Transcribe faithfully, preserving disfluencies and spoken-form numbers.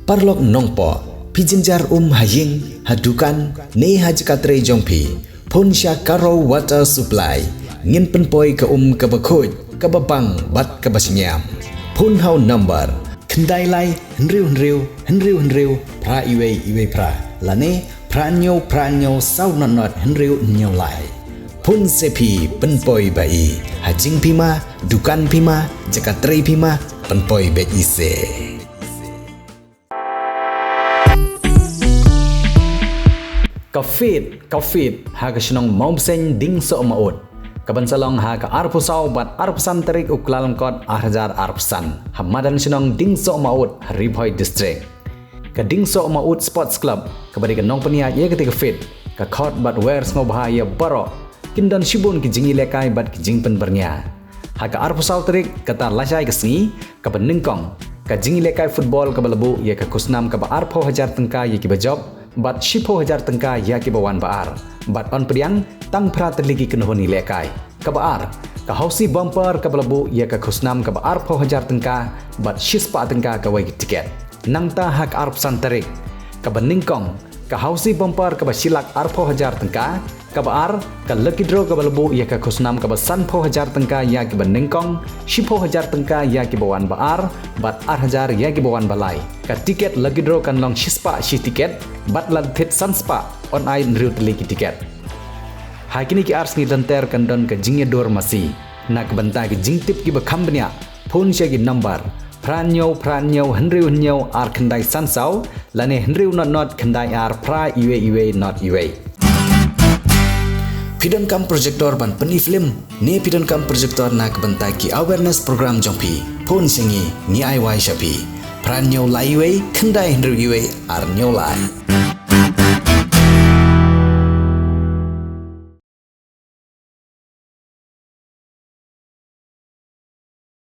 Paralok nongpoh, phi jynjar um ha ïing, ha dukan, ne ha jaka trei jong phi. Phone sha Karo Water Supply. Ngin pynpoi ka um kaba khuid, kaba bang, bad kaba shngiam. Phone ha u number khyndai lai, hynriew hynriew, hynriew hynriew, phra iwei iwei phra. Lane, phra hynñiew, phra hynñiew, saw nod nod, hynriew hynñiew lai. Phone se phi, pynpoi ba i. Ha jingphi ma, dukan phi ma, jaka trei phi ma, pynpoi beit i se. Ka Fit, ka Fit, ha ka shnong Mawbseiñ Diengsohmaud. Ka ban sa long ha ka arphew saw bad arphew san tarik u Kyllalyngkot ar hajar arphew san. Ha madan shnong Diengsohmaud, ha Ri Bhoi District. Ka Diengsohmaud Sports Club, kaba dei ka nongpynïaid ïa kata ka Fit, ka khot bad wer sngewbha ïa baroh. Kin don shibun ki jingïalehkai bad ki jingpynbyrngia. Ha ka arphew saw tarik, kata lashai ka sngi, kaba nyngkong, ka jingïalehkai football kaba la buh ïa ka khusnam kaba arphew hajar tyngka ïa kiba jop, bad shiphew hajar tyngka ïa kiba wan ba ar. Bad yn pdiang, tang phra tylli ki kynhun ïalehkai. Kaba ar, ka Housie Bumper kaba la buh ïa ka khusnam kaba arphew hajar tyngka, bad shispah tyngka kawei ka tiket. Nangta ha ka arphew san tarik, kaba nyngkong, ka Housie Bumper kaba shi lak arphew hajar tyngka, kaba ar, ka Lucky Draw kaba la buh ïa ka khusnam kaba sanphew hajar tyngka ïa kiba nyngkong, shiphew hajar tyngka ïa kiba wan ba ar, bad ar hajar ïa kiba wan ba lai. Ka tiket Lucky Draw kan long shispah shi tiket, bad lada thied san spah, yn ai hynriew tylli ki tiket. Ha kine ki ar sngi lynter kan don ka jingïadur masi. Na ka bynta ki jingtip kiba kham bniah, phone sha ki number phra hynñiew phra hynñiew hynriew hynñiew ar khyndai san saw, lane hynriew nod nod khyndai ar phra iwei iwei nod iwei. Phi donkam projector ban pyni film, ne phi donkam projector na ka bynta ki awareness program jong phi, phone sha ngi, ngi ai wai sha phi. Phra hynñiew lai iwei khyndai hynriew iwei ar hynñiew lai.